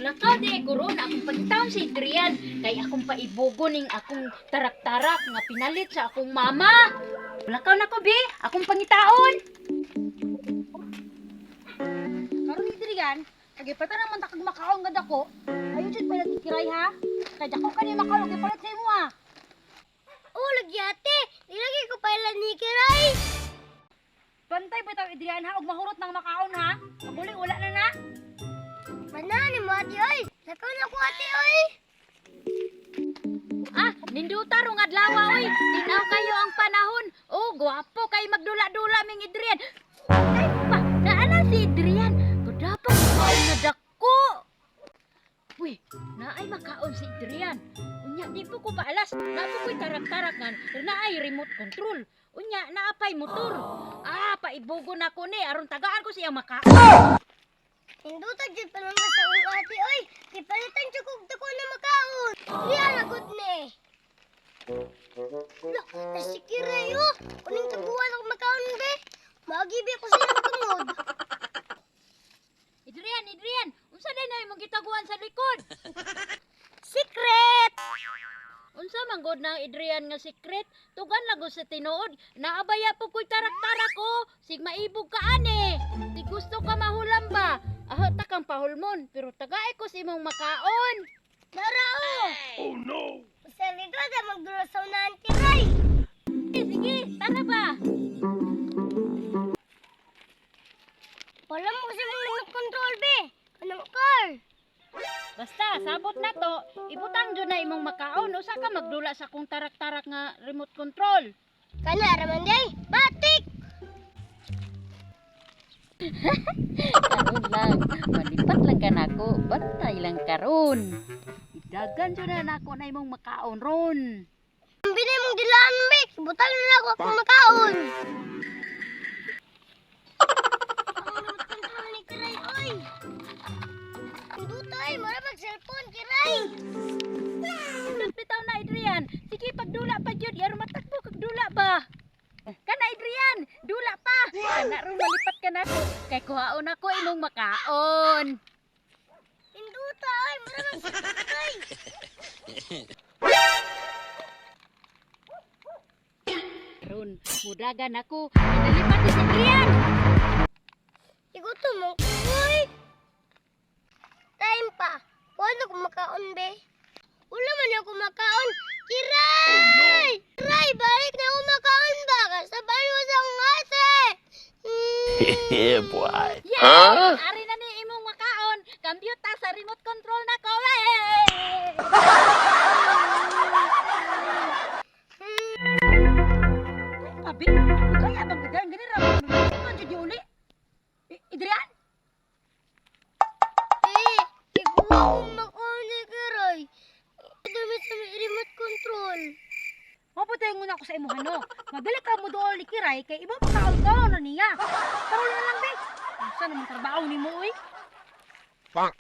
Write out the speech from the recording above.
Mulakaw di ko ron akong pagitaon si Adrian kay akong paibugo ning akong tarak-tarak nga pinalit sa akong mama. Mulakaw na ko bi, akong pangitaon. Karon Adrian, kagipatan naman ta kag makaon nga dako. Ayo jud palit ni Kiray ha. Kay dako kani makaon gipalit sa imo ha. Oh, lagi ate. Di lagi ko pala ni Kiray. Bantay ba taw Adrian ha og mahurot ng makaon ha? Paguli wala na na. Banani mo ate oy. Lakaw na ko ate oy. Ah, ninduta rong adlaw oy. Tinaw kayo ang panahon. Oh, gwapo kay magdula-dula ming Adrian. Ay pa, naana si Adrian. Kudapat makaon nga dako. Uy, naay makaon si Adrian. Unya di po ko paalas. Naa po ko'y tarak-tarak nga naay remote control. Unya naapay motor. Ah, paibugo na ko ni aron tagaan ko siya makaon. Hinduta jud pa naman sa akong ate oy. Gipalitan jud kog dako na makaon. Iya lagot ni. Lo, na si Kiray oh. Kuning taguan ako makaon be. Magibi ko sa iyang tungod. Adrian, Adrian, unsa day na imong gitaguan sa likod? Secret! Unsa man gud na Adrian nga secret? Tugan lago sa tinuod. Naabaya po ko'y tarak-tarak ko. Sig maibog ka ane. Di gusto ka mahulam ba? Aho ta kang pahulmon, pero tagay ko sa imong makaon. Dara oh! Oh no! Sa likod ang magdula sa unahan Kiray. Sige, sige, tara ba? Wala mo kasi mong remote control be. Anong car? Basta sabot na to, ibutang jud na imong makaon. Usa ka magdula sa akong tarak-tarak nga remote control. Kana raman day. Batik! Karon lang, malipat lang ka nako, bantay lang karon. Idagan jud na nako na imong makaon ron. Ang binay mong dilaan be. Ibutang na ako akong makaon. Ang remote control ni Kiray oy. Duta ay, mara pag cellphone Kiray. Indot bitaw na Adrian. Sige pagdula pa gyud, yaro matakbo kag dula ba. Kana Adrian, dula pa. Kana ron malipat ka nako kay kuhaon ako imong makaon. Induta ay, mara pag cellphone oy. Ron, mudagan ako. Nalipat ni si Adrian. Igutom mo ko oy. Time pa. Wala ko makaon be. Wala man ako makaon. Kiray! Kiray, balik na ako makaon ba? Kasabay mo sa akong ate. Mm. Yeah, boy. Yeah! Ari na ni imong makaon. Computer sa remote control na ko. Eh! Abi, kaya bang Adrian gani ra man jud uli. Adrian, Eh, ikuha ko makaon ni Kiray. Dumi sa may remote control. mapatay muna ako sa imo hano. Madali ka mo dool ni Kiray kay imo makaon kaon na niya. Karon na lang be. Unsa naman trabaho nimo oy? Bonk.